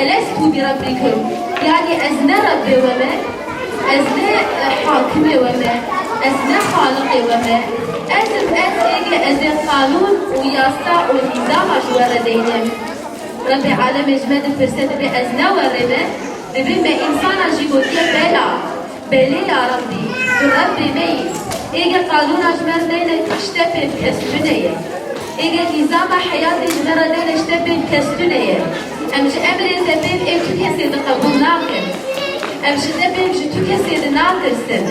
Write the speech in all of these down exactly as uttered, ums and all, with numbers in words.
Elestu bi Rabbikum, yanî ez ne Rebbê we me, ez ne, e, hakimê we me, ez ne Xaliqê we me, ez im ez êgê ez ê qanûn û yasa û nîzama ji we re deynim. Rebbê alemê ji me dipirse, dibê ez ne we rê me, dibê me însana jî gotiye bela. Belê ya Rabbî, tu Rebbê me yî. Êgê qanûna ji me re deyne tişte pê bi kes tune ye. Êgê nîzama heyatê ji me re deyne tişte pê bi kes tune ye. Em ji emrê te pê ê tu kesê di qebûl nakin. Em ji te pê ji tu kesê di natirsin.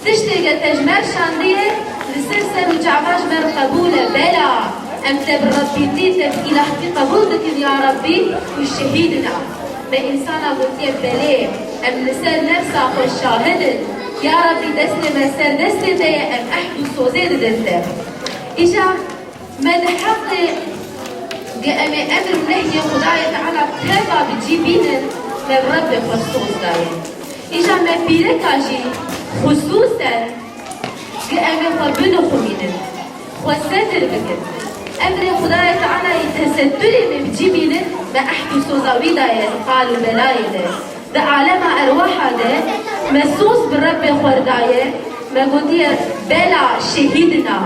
Tiştê ge te ji me re şandiye, li ser ser û çava ji me re qebûl e, bela. Em te bi Rebbîtî, te bi îlahtî qebûl dikin ya Rabbî û şehîdina. Me însana gotiye belê, em li ser nefsa xwe şahid in. Ya Rabbî destê me ser destê te ye, em ehd û sozê didin te. Îja me di heqê ge em ê emr û nehyê Xwedayê Teala teva bi cî bînin, me bi Rebbê xwe soz daye. Îja me pîreka jî xusûsen Gi em ê xwe binixumînin, xwe setir bikin. Emrê Xwedayê Teala yê teseturê me bi cî bînin, me ehd û soza wî daye di qal û belayê de. Di alema erwaha de me soz bi Rebbê xwe re daye, me gotiye, bela şehîdina.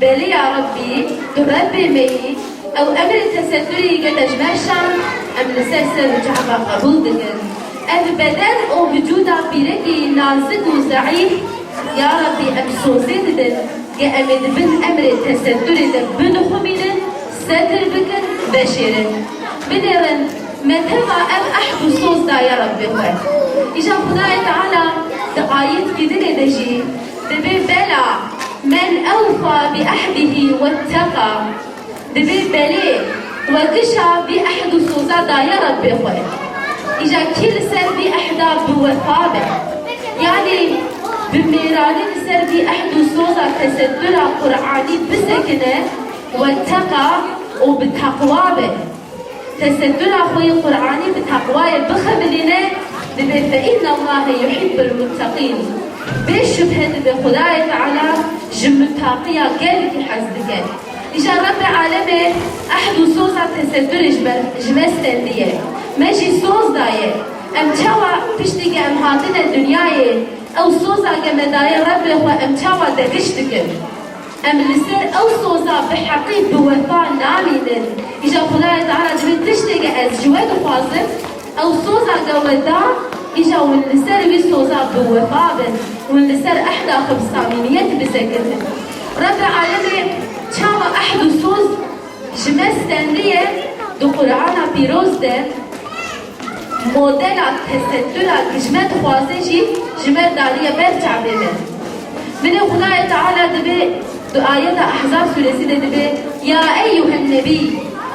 Belê ya Rebbî, tu Rebbê me yî, ew emrê teseturê yî ge te ji me re şand, em li ser ser û çava qebûl dikin. Ev beden û wicûda pîrekê yî nazik û zeîf, ya Rebbî, em sozê didin, ge em ê di bin emrê teseturê de binixumînin, setir bikin, veşêrin. Binêrin, me teva ev ehd û soz daye Rebbê xwe. Îja Xwedayê Teala di ayetkî dinê de jî dibê bela, "Men ewfa bi ehdihî wetteqa." Dibê belê, we gişa vî ehd û soza daye Rebbê xwe. Îja kî li ser vî ehda bi wefa be, yanî bi mêranî li ser vî ehd û soza tesetura Qur'anî bisekine, wetteqa û bi teqwa be. Tesetura xwe yê Qur'anî bi teqwayê bixemilîne, dibê fe innallahe yuhibbul mutteqîn. Bê şubhe dibê Xwedayê Teala ji mutaqiya gelkî hez dike. Îja Rebbê alemê ehd û soza teseturê ji me, ji me stendiye. Me jî soz daye. Em çawa piştî ke em hatine dinyayê, ew soza ke me daye Rebbê xwe em çawa degiş dikin? Em li ser ew soza bi heqî bi wefa namînin. Îja Xwedayê Teala dibê tiştê ke ez ji we dixwazim, ew soza ke we da, îja hûn li ser wî soza bi wefa bin, hûn li ser ehda xwe bi samîmiyet bisekinin. Rebbê alemê çawa ehd û soz ji me stendiye di Qur'ana pîroz de, modela tesetura ku ji me dixwaze jî ji me daniye ber çavê me. Binê Xwedayê Teala dibê di ayeta Ahzab sûresî de dibê, "Ya eyyuhen nebî",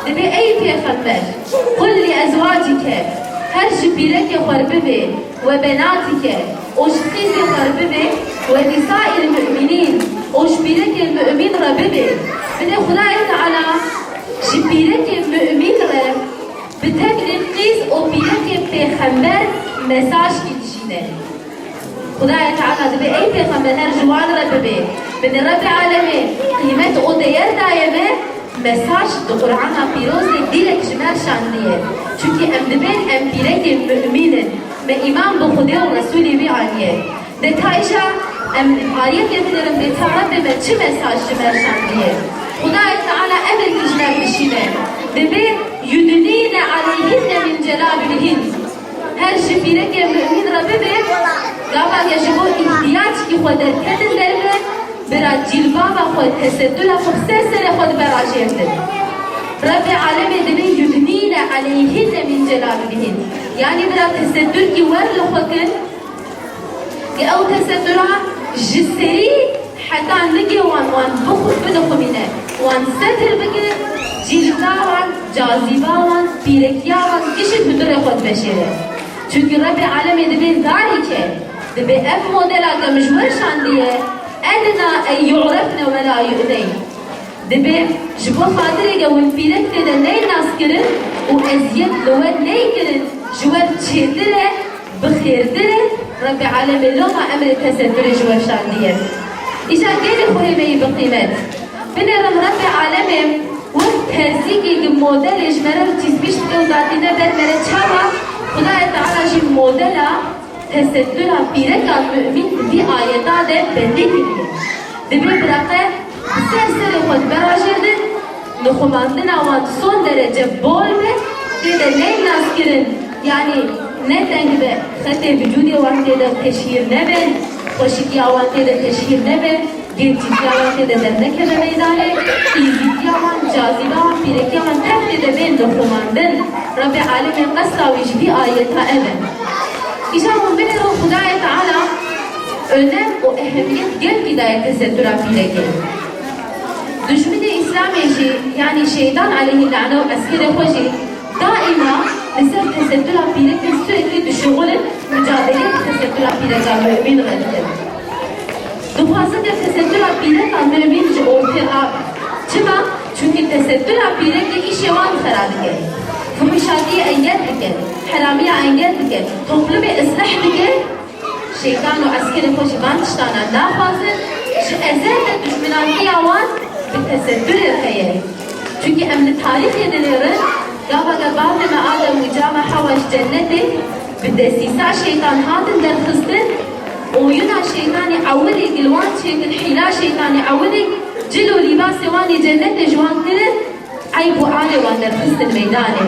dibê, "Ey pêxember, qul li ezwacike", her ji pîrekê xwe re bibê, "we benatike", û ji qîzê xwe re bibê, "we nisaîl mu'minîn", û ji pîrekê mu'mîn re bibê. Binê Xwedayê Teala ji pîrekê mu'mîn re Bi teklî qîz û pîrekê pêxember mesajkî dijîne. Xwedayê Teala dibê ey pêxember her ji wan re bibê. Binê Rebbê alemê qîmet û değer daye me, mesaj di Qur'ana pîroz de dîrek ji me re şandiye. Çunkî em dibên em pîrekên mu'mîn in. Me îman bi Xwedê û Resûlê wî aniye. De ka îja em ayetê binêrin bê ka Rebbê me çi mesaj ji me re şandiye. Xwedayê Teala emrkî ji me re dişîne. Dibê yudnîne aleyhinne min celabîbihîn. Her ji pîrekê mu'mîn re bibê, gava ke ji bo îhtiyacekî xwe derketin derve, bira cîlbaba xwe, tesetura xwe ser serê xwe dibe rajêrdin. Rebbê alemê dibê yudnîne aleyhinne min celabîbihîn. Yanî bira teseturkî wer li xwe kin, Ke ew tesetura ji serî heta nigê wan, wan bixu-, binixumîne, wan setir bike, cîlka wan, cazîba wan, pîrekiya wan gişî bi durê xwe diveşêre. Çunkî Rebbê alemê dibê zarî ke, dibê ev modela ke min ji we şandiye, edna ey yu'refne we la yu'zeyn. Dibê ji bo xatirê ke hûn pîrek tê de neyên naskirin û eziyet li we neykirin, ji we çêtir e, bi xêrtir e, Rebbê alemê loma emrê teseturê ji we şandiye. Îja gelê xwehê me yî bi qîmet. Binêrin Rebbê alemê wek terzîkî ki modelê ji me re çîzbîş dike û Zatî ne ber mere çawa Xwedayê Teala jî modela tesettûra pîrekan mumîn di vî ayeta de bellî kiriye. Dibê bi reqe bi ser serê xwe dibe rajêrdin, nixumandina wan son derece bol be, tê de neyê naskirin, yanî ne teng be, xetê vücûdê wan tê de teşhîr nebe, xweşikiya wan tê de teşhîr nebe, gêncîtiya wan tê de dernekeve meydanê, îzîtiya wan, caziba wan, pîrekiya wan tev tê de bên nixumandin. Rebê alemê qesta wî ji vî ayeta ev e. Îja hûn binêrin Xwedayê Teala önem û ehemiyet gelkî daye tesettûra pîrekê. Dijminê Îslamê jî, yanî şeytan aleyhî lane û eskerê xwe jî daîma li ser tesettûra pîrekê sürekli dişuxulin, mucadeleyê bi tesettûra pîreka mumîn re dikin. Dixwazin ke tesettûra pîreka mumîn ji ortê rabe. Çima? Çunkî tesettûra pîrekê îşê wan xera dike. Fihişatiyê engel dike, heramiya engel dike, toplumê isleh dike. Şeytan û eskerê xwe ji van tiştana naxwazin, ji ezel de dijminantiya wan bi tesettûrê re ye. Çunkî em li tarîxê dinêrin, gava ke bavê me Adem û ca me Hewa ji cennetê bi desîsa şeytan hatin derxistin, oyuna şeytanê ewilî gil wan çêkir, hîla şeytanê ewilî cil û lîbasê wan ê cennetê ji wan kirin, eyb û arê wan derxistin meydanê.